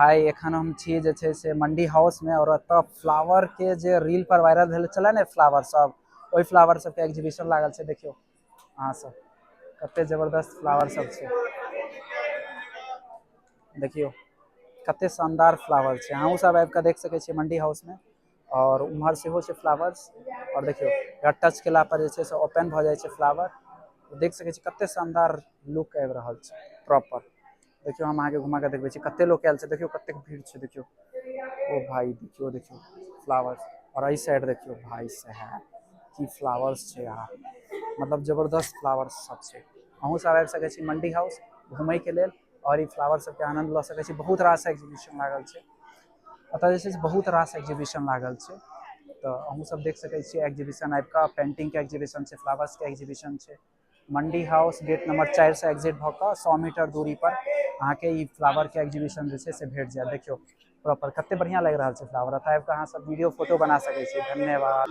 आइ एखन हम छी जे छै से मंडी हाउसमे आओर एतऽ फ्लावरके जे रील पर वायरल भेल छलै ने फ्लावर सब, ओहि फ्लावर सबके एग्जीबिशन लागल छै। देखियौ अहाँ सब कते जबरदस्त फ्लावर सब छै, देखियौ कते शानदार फ्लावर छै। अहूँ सब आबि कऽ देख सकै छियै मंडी हाउसमे। आओर उम्हर सेहो छै फ्लावर्स। आओर देखियौ एकरा टच केला पर जे छै से ओपन भऽ जाइ छै फ्लावर। देख सकै छी कते शानदार लुक आबि रहल छै प्रॉपर। देखियौ हम अहाँके घुमा कऽ देखबै छी कते लोक आयल छै। देखियौ कतेक भीड़ छै, देखियौ। ओ भाई देखियौ, देखियौ फ्लावर्स। आओर एहि साइड देखियौ भाई साहब की फ्लावर्स छै यहाँ, मतलब जबरदस्त फ्लावर्स सब छै। अहूँ सब आबि सकै छी मंडी हाउस घुमैके लेल आओर ई फ्लावर सबके आनन्द लऽ सकै छी। बहुत रास एग्जीबिशन लागल छै एतऽ, जे छै से बहुत रास एग्जीबिशन लागल छै, तऽ अहूँ सब देख सकै छियै एग्जीबिशन आबि कऽ। पेंटिंगके एग्जीबिशन छै, फ्लावर्सके एग्जीबिशन छै। मंडी हाउस गेट नंबर 4 से एग्जिट भऽ कऽ 100 मीटर दूरी पर अहाँके ई फ्लावरके एग्जीबिशन जे छै से भेट जायत। देखियौ प्रॉपर कते बढ़िआँ लागि रहल छै फ्लावर। एतऽ आबि कऽ अहाँ सब वीडियो फोटो बना सकै छी। धन्यवाद।